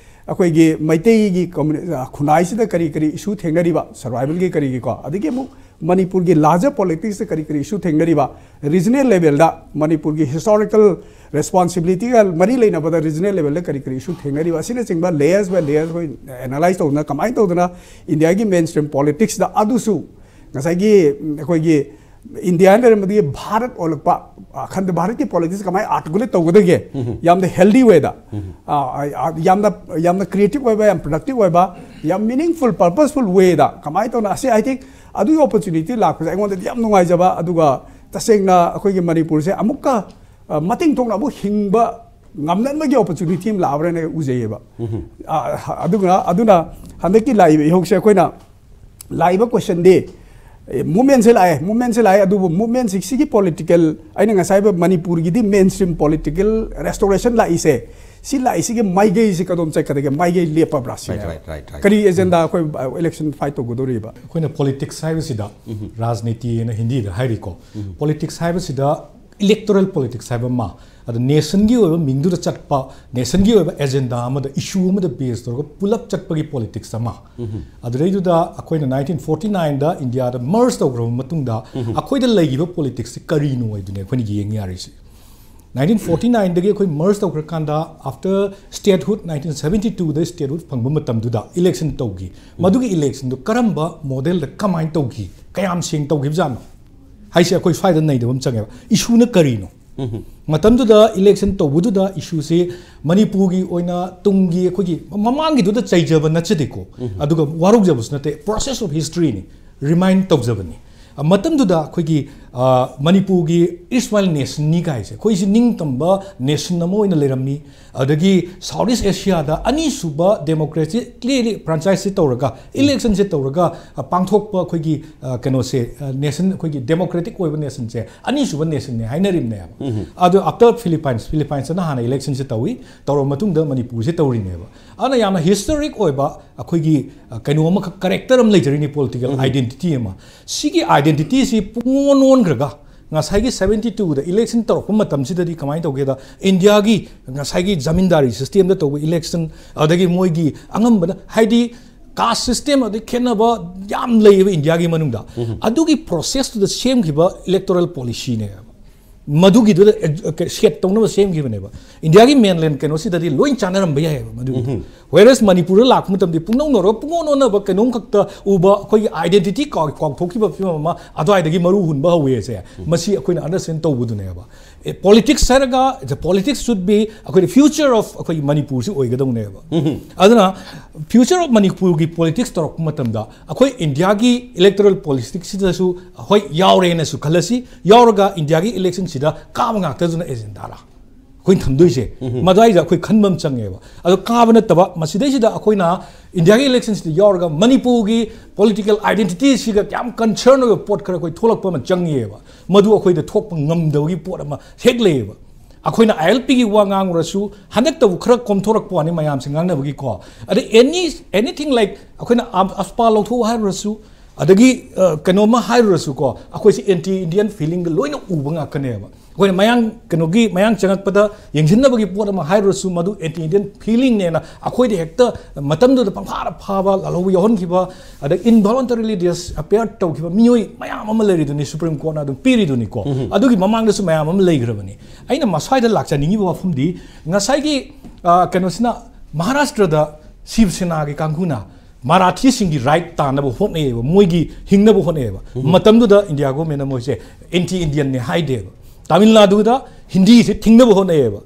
ꯑꯩꯈꯣꯏꯒꯤ ꯃꯩꯇꯩꯒꯤ communi-, ꯑ, ꯈꯨꯟꯅꯥꯏꯁꯤꯗ ꯀꯔꯤ ꯀꯔꯤ issue ꯊꯦꯡꯅꯔꯤꯕ, survival ꯒꯤ ꯀꯔꯤꯒꯤꯀꯣ, ꯑꯗꯒꯤ ꯑꯃꯨꯛ ꯃꯅꯤꯄꯨꯔꯒꯤ larger politics ꯇ ꯀꯔꯤ ꯀꯔꯤ issue ꯊꯦꯡꯅꯔꯤꯕ, regional level ꯗ ꯃꯅꯤꯄꯨꯔꯒꯤ historical responsibility ꯒ ꯃꯔꯤ ꯂꯩꯅꯕꯗ regional level ꯗ ꯀꯔꯤ ꯀꯔꯤ issue ꯊꯦꯡꯅꯔꯤꯕ, ꯑꯁꯤꯅꯆꯤꯡꯕ layers by layers ꯑꯩꯈꯣꯏ analyze ꯇꯧꯗꯅ, ꯀꯃꯥꯏꯅ ꯇꯧꯗꯅ ꯏꯟꯗꯤꯌꯥꯒꯤ mainstream politics ꯇ ꯑꯗꯨꯁꯨ ꯉꯁꯥꯏꯒꯤ, ꯎꯝ, ꯑꯩꯈꯣꯏꯒꯤ ꯏꯟꯗꯤꯌꯥ ꯂꯩꯔꯝꯕꯗꯒꯤ ꯚꯥꯔꯠ ꯑꯣꯜꯂꯛꯄ, ꯑ, ꯑꯈꯟꯗ ꯚꯥꯔꯠꯀꯤ politics ꯀꯃꯥꯏꯅ articulate ꯇꯧꯒꯗꯒꯦ? ꯌꯥꯝꯅ healthy way ꯗ, ꯑ, ꯑ, ꯌꯥꯝꯅ, ꯌꯥꯝꯅ creative ꯑꯣꯏꯕ, ꯌꯥꯝ productive ꯑꯣꯏꯕ, ꯌꯥꯝ meaningful, purposeful way ꯗ ꯀꯃꯥꯏꯅ ꯇꯧꯅ? ꯑꯁꯤ, I think, ꯑꯗꯨꯒꯤ opportunity ꯂꯥꯛꯄꯁꯦ ꯑꯩꯉꯣꯟꯗꯗꯤ ꯌꯥꯝ ꯅꯨꯡꯉꯥꯏꯖꯕ, ꯑꯗꯨꯒ ꯇꯁꯦꯡꯅ ꯑꯩꯈꯣꯏꯒꯤ ꯃꯅꯤꯄꯨꯔꯁꯦ ꯑꯃꯨꯛꯀ, ꯑ, ꯃꯇꯤꯡ ꯊꯣꯛꯅ ꯑꯃꯨꯛ ꯍꯤꯡꯕ ꯉꯝꯅꯕꯒꯤ opportunity ꯑꯃ ꯂꯥꯛꯑꯕ꯭ꯔꯅ ꯎꯖꯩꯌꯦꯕ꯫ ꯑ, ꯑꯗꯨꯅ, ꯑꯗꯨꯅ ꯍꯟꯗꯛꯀꯤ ꯂꯥꯛꯏꯕ ꯏꯍꯧꯁꯦ ꯑꯩꯈꯣꯏꯅ ꯂꯥꯛꯏꯕ question ꯗꯤ ꯃꯨꯞꯃꯦꯟꯁꯦ ꯂꯥꯛꯑꯦ, ꯃꯨꯞꯃꯦꯟꯁꯦ ꯂꯥꯛꯑꯦ, ꯑꯗꯨꯕꯨ ꯃꯨꯞꯃꯦꯟꯁꯤ ꯁꯤꯒꯤ ꯄꯣꯂꯤꯇꯤꯀꯦꯜ, ꯑꯩꯅ ꯉꯁꯥꯏ ꯍꯥꯏꯕ ꯃꯅꯤꯄꯨꯔꯒꯤꯗꯤ ꯃꯦꯟ ꯁ꯭ꯇ꯭ꯔꯤꯝ ꯄꯣꯂꯤꯇꯤꯀꯦꯜ ꯔꯦꯁꯇꯣꯔꯦꯁꯟ ꯂꯥꯛꯏꯁꯦ, ꯁꯤ ꯂꯥꯛꯏꯁꯤꯒꯤ ꯃꯥꯏꯀꯩꯁꯤ ꯀꯗꯣꯝ ꯆꯠꯀꯗꯒꯦ? ꯃꯥꯏꯀꯩ ꯂꯦꯞꯄꯕ꯭ꯔꯥ ꯁꯤꯅꯦ꯫ Right, right, right, right. ꯀꯔꯤ ꯑꯦꯖꯦꯟꯗꯥ ꯑꯩꯈꯣꯏ ꯏꯂꯦꯛꯁꯟ ꯐꯥꯏꯠ ꯇꯧꯒꯗꯧꯔꯤꯕ? ꯑꯩꯈꯣꯏꯅ ꯄꯣꯂꯤꯇꯤꯛꯁ ꯍꯥꯏꯕꯁꯤꯗ, ꯔꯥꯖꯅꯤꯇꯤ ꯍꯥꯏꯅ ꯍꯤꯟꯗꯤꯗ ꯍꯥꯏꯔꯤꯀꯣ, ꯄꯣꯂꯤꯇꯤꯛꯁ ꯍꯥꯏꯕꯁꯤꯗ ꯏꯂꯦꯛꯇꯣꯔꯦꯜ ꯄꯣꯂꯤꯇꯤꯛꯁ ꯍꯥꯏꯕ ꯑꯃ, ꯑꯗ ꯅꯦꯁꯟꯒꯤ ꯑꯣꯏꯕ ꯃꯤꯡꯗꯨꯗ ꯆꯠꯄ, ꯅꯦꯁꯟꯒꯤ ꯑꯣꯏꯕ ꯑꯦꯖꯦꯟꯗꯥ ꯑꯃꯗ, ꯏꯁꯨ ꯑꯃꯗ ꯕꯦꯁ ꯇꯧꯔꯒ ꯄꯨꯂꯞ ꯆꯠꯄꯒꯤ ꯄꯣꯂꯤꯇꯤꯛꯁ ꯑꯃ, ꯑꯗꯨꯗꯩꯗꯨꯗ ꯑꯩꯈꯣꯏꯅ ꯅꯥꯏꯟꯇꯤꯟ ꯐꯣꯔꯇꯤ ꯅꯥꯏꯟꯗ ꯏꯟꯗꯤꯌꯥꯗ ꯃꯔꯖ ꯇꯧꯈ꯭ꯔꯕ ꯃꯇꯨꯡꯗ ꯑꯩꯈꯣꯏꯗ ꯂꯩꯈꯤꯕ ꯄꯣꯂꯤꯇꯤꯛꯁꯁꯤ ꯀꯔꯤꯅꯣ ꯍꯥꯏꯗꯨꯅꯦ ꯑꯩꯈꯣꯏꯅ ꯌꯦꯡ ꯌꯥꯔꯤꯁꯦ꯫ ꯅꯥꯏꯟꯇꯤꯟ ꯐꯣꯔꯇꯤ ꯅꯥꯏꯟꯗꯒꯤ ꯑꯩꯈꯣꯏ ꯃꯔꯖ ꯇꯧꯈ꯭ꯔꯀꯥꯟꯗ, ꯑꯥꯐꯇꯔ ꯁ꯭ꯇꯦꯠꯍꯨꯗ, ꯅꯥꯏꯟꯇꯤꯟ ꯁꯕꯦꯟꯇꯤ ꯇꯨꯗ ꯁ꯭ꯇꯦꯠꯍꯨꯗ ꯐꯪꯕ ꯃꯇꯝꯗꯨꯗ ꯏꯂꯦꯛꯁꯟ ꯇꯧꯈꯤ꯫ ꯃꯗꯨꯒꯤ ꯏꯂꯦꯛꯁꯟꯗꯨ ꯀꯔꯝꯕ ꯃꯣꯗꯦꯜꯗ ꯀꯃꯥꯏꯅ ꯇꯧꯈꯤ, ꯀꯌꯥꯝ ꯁꯦꯡ ꯇꯧꯈꯤꯕꯖꯥꯠꯅꯣ ꯍꯥꯏꯁꯦ ꯑꯩꯈꯣꯏ ꯁ꯭ꯋꯥꯏꯗ ꯅꯩꯅꯕ ꯑꯃ ꯆꯪꯉꯦꯕ꯫ ꯏꯁꯨꯅ ꯀꯔꯤꯅꯣ? ꯃꯇꯝꯗꯨꯗ ꯏꯂꯦꯛꯁꯟ ꯇꯧꯕꯗꯨꯗ ꯏꯁꯨꯁꯤ ꯃꯅꯤꯄꯨꯔꯒꯤ ꯑꯣꯏꯅ ꯇꯨꯡꯒꯤ ꯑꯩꯈꯣꯏꯒꯤ ꯃꯃꯥꯡꯒꯤꯗꯨꯗ ꯆꯩꯖꯕ ꯅꯠꯆꯗꯦꯀꯣ, ꯑꯗꯨꯒ ꯋꯥꯔꯧꯖꯕꯁꯨ ꯅꯠꯇꯦ, ꯄ꯭ꯔꯣꯁꯦꯁ ꯑꯣꯐ ꯍꯤꯁꯇ꯭ꯔꯤꯅꯤ, ꯔꯤꯃꯥꯏꯟ ꯇꯧꯖꯕꯅꯤ꯫ ꯃꯇꯝꯗꯨꯗ ꯑꯩꯈꯣꯏꯒꯤ, ꯑ, ꯃꯅꯤꯄꯨꯔꯒꯤ ꯏꯔꯁ꯭ꯋꯥꯏꯜ ꯅꯦꯁꯟꯅꯤ ꯀꯥꯏꯁꯦ, ꯑꯩꯈꯣꯏꯁꯤ ꯅꯤꯡꯇꯝꯕ ꯅꯦꯁꯟ ꯑꯃ ꯑꯣꯏꯅ ꯂꯩꯔꯝꯃꯤ꯫ ꯑꯗꯒꯤ ꯁꯥꯎꯠ ꯏꯁ ꯑꯦꯁꯤꯌꯥꯗ ꯑꯅꯤꯁꯨꯕ ꯗꯦꯃꯣꯀ꯭ꯔꯦꯁꯤ ꯀ꯭ꯂꯤꯌꯔꯂꯤ ꯐ꯭ꯔꯥꯟꯆꯥꯏꯖꯁꯤ ꯇꯧꯔꯒ, ꯏꯂꯦꯛꯁꯟꯁꯦ ꯇꯧꯔꯒ, ꯑ, ꯄꯥꯡꯊꯣꯛꯄ ꯑꯩꯈꯣꯏꯒꯤ, ꯑ, ꯀꯩꯅꯣꯁꯦ, ꯑ, ꯅꯦꯁꯟ, ꯑꯩꯈꯣꯏꯒꯤ ꯗꯦꯃꯣꯀ꯭ꯔꯦꯇꯤꯛ ꯑꯣꯏꯕ ꯅꯦꯁꯟꯁꯦ ꯑꯅꯤꯁꯨꯕ ꯅꯦꯁꯟꯅꯦ ꯍꯥꯏꯅꯔꯤꯕꯅꯦꯕ꯫ ꯑꯗꯣ ꯑꯥꯐꯇꯔ ꯐꯤꯂꯤꯄꯥꯏꯟꯁ, ꯐꯤꯂꯤꯄꯥꯏꯟꯁꯇꯅ ꯍꯥꯟꯅ ꯏꯂꯦꯛꯁꯟꯁꯦ ꯇꯧꯏ, ꯇꯧꯔꯕ ꯃꯇꯨꯡꯗ ꯃꯅꯤꯄꯨꯔꯁꯦ ꯇꯧꯔꯤꯅꯦꯕ꯫ ꯑꯗꯨꯅ ꯌꯥꯝꯅ ꯍꯤꯁꯇꯣꯔꯤꯛ ꯑꯣꯏꯕ ꯑꯩꯈꯣꯏꯒꯤ, ꯑ, ꯀꯩꯅꯣ ꯑꯃꯈꯛ, ꯀꯦꯔꯦꯛꯇꯔ ꯑꯃ ꯂꯩꯖꯔꯤꯅꯤ, ꯄꯣꯂꯤꯇꯤꯀꯦꯜ ꯑꯥꯏꯗꯦꯟꯇꯤꯇꯤ ꯑꯃ꯫ ꯁꯤꯒꯤ ꯑꯥꯏꯗꯦꯟꯇꯤꯇꯤꯁꯤ ꯄꯨꯡꯑꯣꯟ ꯑꯣꯟꯈ꯭ꯔꯒ, ꯉꯁꯥꯏꯒꯤ ꯁꯕꯦꯟꯇꯤ ꯇꯨꯗ ꯏꯂꯦꯛꯁꯟ ꯇꯧꯔꯛꯄ ꯃꯇꯝꯁꯤꯗꯗꯤ ꯀꯃꯥꯏꯅ ꯇꯧꯒꯦꯗ, ꯏꯟꯗꯤꯌꯥꯒꯤ ꯉꯁꯥꯏꯒꯤ ꯖꯃꯤꯟꯗꯥꯔꯤ ꯁꯤꯁꯇꯦꯝꯗ ꯇꯧꯕ ꯏꯂꯦꯛꯁꯟ, ꯑꯗꯒꯤ ꯃꯣꯏꯒꯤ ꯑꯉꯝꯕꯅ, ꯍꯥꯏꯗꯤ, ꯀꯥꯁ ꯁꯤꯁꯇꯦꯝ, ꯑꯗꯩ ꯈꯦꯠꯅꯕ ꯌꯥꯝ ꯂꯩꯌꯦꯕ ꯏꯟꯗꯤꯌꯥꯒꯤ ꯃꯅꯨꯡꯗ꯫ ꯑꯗꯨꯒꯤ ꯄ꯭ꯔꯣꯁꯦꯁꯇꯨꯗ ꯁꯦꯝꯈꯤꯕ ꯏꯂꯦꯛꯇꯣꯔꯦꯜ ꯄꯣꯂꯤꯁꯤꯅꯦꯕ꯫ ꯃꯗꯨꯒꯤꯗꯨꯗ ꯁꯦꯠ ꯇꯧꯅꯕ ꯁꯦꯝꯈꯤꯕꯅꯦꯕ꯫ ꯏꯟꯗꯤꯌꯥꯒꯤ ꯃꯦꯟꯂꯦꯟ ꯀꯩꯅꯣꯁꯤꯗꯗꯤ ꯂꯣꯏ ꯆꯥꯟꯅꯔꯝꯕ ꯌꯥꯏꯑꯕ ꯃꯗꯨꯒꯤꯗꯣ꯫ ꯋꯦꯔꯦꯁ ꯃꯅꯤꯄꯨꯔꯗ ꯂꯥꯛꯄ ꯃꯇꯝꯗ ꯄꯨꯡꯅꯧ ꯅꯧꯔꯒ ꯄꯨꯡꯑꯣꯟ ꯑꯣꯟꯅꯕ ꯀꯩꯅꯣꯝꯈꯛꯇ ꯎꯕ, ꯑꯩꯈꯣꯏꯒꯤ ꯑꯥꯏꯗꯦꯟꯇꯤꯇꯤ ꯀꯥꯎ-, ꯀꯥꯎꯊꯣꯛꯈꯤꯕ ꯐꯤꯕꯝ ꯑꯃ ꯑꯗꯨꯋꯥꯏꯗꯒꯤ ꯃꯔꯨ ꯍꯨꯟꯕ ꯍꯧꯋꯦꯁꯦ, ꯃꯁꯤ ꯑꯩꯈꯣꯏꯅ ꯑꯟꯗꯔꯁ꯭ꯇꯦꯟ ꯇꯧꯕꯗꯨꯅꯦꯕ꯫ ꯑꯦ, ꯄꯣꯂꯤꯇꯤꯛꯁ ꯍꯥꯏꯔꯒ, the politics should be, ꯑꯩꯈꯣꯏꯅ ꯐ꯭ꯌꯨꯆꯔ ꯑꯣꯐ ꯑꯩꯈꯣꯏꯒꯤ ꯃꯅꯤꯄꯨꯔꯁꯤ ꯑꯣꯏꯒꯗꯧꯅꯦꯕ꯫ ꯑꯗꯨꯅ ꯐ꯭ꯌꯨꯆꯔ ꯑꯣꯐ ꯃꯅꯤꯄꯨꯔꯒꯤ ꯄꯣꯂꯤꯇꯤꯛꯁ ꯇꯧꯔꯛꯄ ꯃꯇꯝꯗ ꯑꯩꯈꯣꯏ ꯏꯟꯗꯤꯌꯥꯒꯤ ꯏꯂꯦꯛꯇꯣꯔꯦꯜ ꯄꯣꯂꯤꯇꯤꯛꯁꯁꯤꯗꯁꯨ ꯍꯣꯏ ꯌꯥꯎꯔꯦꯅꯁꯨ ꯈꯜꯂꯁꯤ, ꯌꯥꯎꯔꯒ ꯏꯟꯗꯤꯌꯥꯒꯤ ꯏꯂꯦꯛꯁꯟꯁꯤꯗ ꯀꯥꯕ ꯉꯥꯛꯇꯗꯨꯅ ꯑꯦꯖꯦꯟꯗꯥꯔꯥ? ꯑꯩꯈꯣꯏꯅ ꯊꯝꯗꯣꯏꯁꯦ꯫ ꯃꯗꯨꯋꯥꯏꯗ ꯑꯩꯈꯣꯏ ꯈꯟꯕ ꯑꯃ ꯆꯪꯉꯦꯕ꯫ ꯑꯗꯣ ꯀꯥꯕ ꯅꯠꯇꯕ, ꯃꯁꯤꯗꯩꯁꯤꯗ ꯑꯩꯈꯣꯏꯅ ꯏꯟꯗꯤꯌꯥꯒꯤ ꯏꯂꯦꯛꯁꯟꯁꯤꯗ ꯌꯥꯎꯔꯒ ꯃꯅꯤꯄꯨꯔꯒꯤ ꯄꯣꯂꯤꯇꯤꯀꯦꯜ ꯑꯥꯏꯗꯦꯟꯇꯤꯇꯤꯁꯤꯒ ꯌꯥꯝ ꯀꯟꯁꯔꯟ ꯑꯣꯏꯕ ꯄꯣꯠ ꯈꯔ ꯑꯩꯈꯣꯏ ꯊꯣꯛꯂꯛꯄ ꯑꯃ ꯆꯪꯉꯤꯑꯕ꯫ ꯃꯗꯨ ꯑꯩꯈꯣꯏꯗ ꯊꯣꯛꯄ ꯉꯝꯗꯕꯒꯤ ꯄꯣꯠ ꯑꯃ ꯍꯦꯛ ꯂꯩꯌꯦꯕ꯫ ꯑꯩꯈꯣꯏꯅ ꯑꯥꯏ ꯑꯦꯜ ꯄꯤꯒꯤ ꯋꯥ ꯉꯥꯡꯉꯨꯔꯁꯨ, ꯍꯟꯗꯛꯇꯕꯨ ꯈꯔ ꯀꯣꯝꯊꯣꯔꯛꯄ ꯋꯥꯅꯤ ꯃꯌꯥꯝꯁꯦ ꯉꯥꯡꯅꯕꯒꯤꯀꯣ꯫ ꯑꯗꯩ any, anything like ꯑꯩꯈꯣꯏꯅ ꯑꯞ-, ꯑꯁꯄꯥ ꯂꯧꯊꯣꯛꯎ ꯍꯥꯏꯔꯨꯔꯁꯨ, ꯑꯗꯒꯤ, ꯑ, ꯀꯩꯅꯣꯝꯃ ꯍꯥꯏꯔꯨꯔꯁꯨꯀꯣ, ꯑꯩꯈꯣꯏꯁꯦ ꯑꯦꯟꯇꯤ ꯏꯟꯗꯤꯌꯟ ꯐꯤꯂꯤꯡꯗ ꯂꯣꯏꯅ ꯎꯕ ꯉꯥꯛꯇꯅꯦꯕ꯫ ꯑꯩꯈꯣꯏꯅ ꯃꯌꯥꯡ, ꯀꯩꯅꯣꯒꯤ, ꯃꯌꯥꯡ ꯆꯪꯉꯛꯄꯗ ꯌꯦꯡꯁꯤꯟꯅꯕꯒꯤ ꯄꯣꯠ ꯑꯃ ꯍꯥꯏꯔꯨꯔꯁꯨ, ꯃꯗꯨ ꯑꯦꯟꯇꯤ ꯏꯟꯗꯤꯌꯟ ꯐꯤꯂꯤꯡꯅꯦꯅ ꯑꯩꯈꯣꯏꯗ ꯍꯦꯛꯇ ꯃꯇꯝꯗꯨꯗ ꯄꯪꯐꯥꯗ ꯐꯥꯕ, ꯂꯥꯜꯍꯧꯕ ꯌꯥꯎꯍꯟꯈꯤꯕ, ꯑꯗ involuntarily disappear ꯇꯧꯈꯤꯕ ꯃꯤꯑꯣꯏ ꯃꯌꯥꯝ ꯑꯃ ꯂꯩꯔꯤꯗꯨꯅꯤ, ꯁꯨꯄ꯭ꯔꯤꯝ ꯀꯣꯔꯠꯅ ꯑꯗꯨꯝ ꯄꯤꯔꯤꯗꯨꯅꯤꯀꯣ꯫ ꯑꯗꯨꯒꯤ ꯃꯃꯥꯡꯗꯁꯨ ꯃꯌꯥꯝ ꯑꯃ ꯂꯩꯈ꯭ꯔꯕꯅꯤ꯫ ꯑꯩꯅ ꯃꯁ꯭ꯋꯥꯏꯗ ꯂꯥꯛꯆꯅꯤꯡꯉꯤꯕ ꯋꯥꯐꯝꯗꯤ, ꯉꯁꯥꯏꯒꯤ, ꯑ, ꯀꯩꯅꯣꯁꯤꯅ, ꯃꯍꯥꯔꯥꯁꯇ꯭ꯔꯗ ꯁꯤꯕ ꯁꯦꯅꯥꯒꯤ ꯀꯥꯡꯕꯨꯅ ꯃꯔꯥꯊꯤꯁꯤꯡꯒꯤ ꯔꯥꯏꯠ ꯇꯥꯅꯕ ꯍꯣꯠꯅꯩꯌꯦꯕ, ꯃꯣꯏꯒꯤ ꯍꯤꯡꯅꯕ ꯍꯣꯠꯅꯩꯌꯦꯕ꯫ ꯃꯇꯝꯗꯨꯗ ꯏꯟꯗꯤꯌꯥ ꯒꯣꯔꯃꯦꯟꯅ ꯃꯣꯏꯁꯦ ꯑꯦꯟꯇꯤ ꯏꯟꯗꯤꯌꯟꯅꯦ ꯍꯥꯏꯗꯦꯕ꯫ ꯇꯥꯃꯤꯜ ꯅꯥꯗꯨꯗ ꯍꯤꯟꯗꯤꯁꯦ ꯊꯤꯡꯅꯕ ꯍꯣꯠꯅꯩꯌꯦꯕ꯫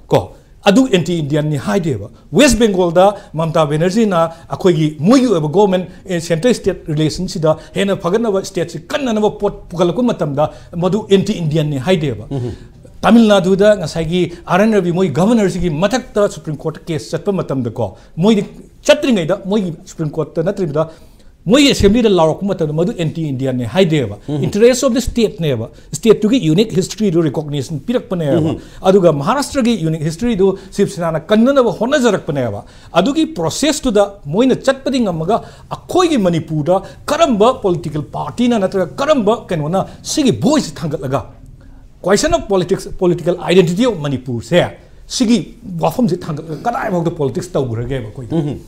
ꯀꯣ, ꯑꯗꯨ ꯑꯦꯟꯇꯤ ꯏꯟꯗꯤꯌꯟꯅꯤ ꯍꯥꯏꯗꯦꯕ꯫ ꯋꯦꯁ ꯕꯦꯡꯒꯣꯜꯗ ꯃꯃꯇꯥ ꯕꯦꯅꯔꯖꯤꯅ ꯑꯩꯈꯣꯏꯒꯤ ꯃꯣꯏꯒꯤ ꯑꯣꯏꯕ ꯒꯣꯔꯃꯦꯟ, ꯑꯦ, ꯁꯦꯟꯇ꯭ꯔꯦꯜ ꯁ꯭ꯇꯦꯠ ꯔꯤꯂꯦꯁꯟꯁꯤꯗ ꯍꯦꯟꯅ ꯐꯒꯠꯅꯕ, ꯁ꯭ꯇꯦꯠꯁꯤ ꯀꯟꯅꯅꯕ ꯄꯣꯠ ꯄꯨꯈꯠꯂꯛꯄ ꯃꯇꯝꯗ ꯃꯗꯨ ꯑꯦꯟꯇꯤ ꯏꯟꯗꯤꯌꯟꯅꯤ ꯍꯥꯏꯗꯦꯕ꯫ ꯇꯥꯃꯤꯜ ꯅꯥꯗꯨꯗ ꯉꯁꯥꯏꯒꯤ ꯑꯥꯔ ꯑꯦꯟ ꯔꯕꯤ ꯃꯣꯏ ꯒꯚꯔꯅꯔꯁꯤꯒꯤ ꯃꯊꯛꯇ ꯁꯨꯄ꯭ꯔꯤꯝ ꯀꯣꯔꯠꯇ ꯀꯦꯁ ꯆꯠꯄ ꯃꯇꯝꯗꯀꯣ, ꯃꯣꯏꯗꯤ ꯆꯠꯇ꯭ꯔꯤꯉꯩꯗ, ꯃꯣꯏꯒꯤ ꯁꯨꯄ꯭ꯔꯤꯝ ꯀꯣꯔꯠꯇ ꯅꯠꯇ꯭ꯔꯤꯕꯗ, ꯃꯣꯏꯒꯤ ꯑꯦꯁꯦꯝꯕ꯭ꯂꯤꯗ ꯂꯥꯎꯔꯛꯄ ꯃꯇꯝꯗ ꯃꯗꯨ ꯑꯦꯟꯇꯤ ꯏꯟꯗꯤꯌꯟꯅꯦ ꯍꯥꯏꯗꯦꯕ꯫ ꯏꯟꯇꯔꯦꯁ ꯑꯣꯐ ꯗ ꯁ꯭ꯇꯦꯠꯅꯦꯕ꯫ ꯁ꯭ꯇꯦꯠꯇꯨꯒꯤ ꯌꯨꯅꯤꯛ ꯍꯤꯁꯇ꯭ꯔꯤꯗꯨ ꯔꯤꯀꯣꯒꯅꯤꯁꯟ ꯄꯤꯔꯛꯄꯅꯦꯕ꯫ ꯑꯗꯨꯒ ꯃꯍꯥꯔꯥꯁꯇ꯭ꯔꯒꯤ ꯌꯨꯅꯤꯛ ꯍꯤꯁꯇ꯭ꯔꯤꯗꯨ ꯁꯤꯕ ꯁꯦꯅꯥꯅ ꯀꯟꯅꯅꯕ ꯍꯣꯠꯅꯖꯔꯛꯄꯅꯦꯕ꯫ ꯑꯗꯨꯒꯤ ꯄ꯭ꯔꯣꯁꯦꯁꯇꯨꯗ ꯃꯣꯏꯅ ꯆꯠꯄꯗꯤ ꯉꯝꯃꯒ, ꯑꯩꯈꯣꯏꯒꯤ ꯃꯅꯤꯄꯨꯔꯗ ꯀꯔꯝꯕ ꯄꯣꯂꯤꯇꯤꯀꯦꯜ ꯄꯥꯔꯇꯤꯅ ꯅꯠꯇ꯭ꯔꯒ ꯀꯔꯝꯕ ꯀꯩꯅꯣꯅ ꯁꯤꯒꯤ ꯚꯣꯏꯁꯁꯦ ꯊꯥꯡꯒꯠꯂꯒ, question of politics, political identity of ꯃꯅꯤꯄꯨꯔꯁꯦ, ꯁꯤꯒꯤ ꯋꯥꯐꯝꯁꯦ ꯊꯥꯡꯒꯠꯂꯒ ꯀꯗꯥꯏꯐꯥꯎꯗ ꯄꯣꯂꯤꯇꯤꯛꯁ ꯇꯧꯈ꯭ꯔꯒꯦꯕ ꯑꯩꯈꯣꯏꯗ?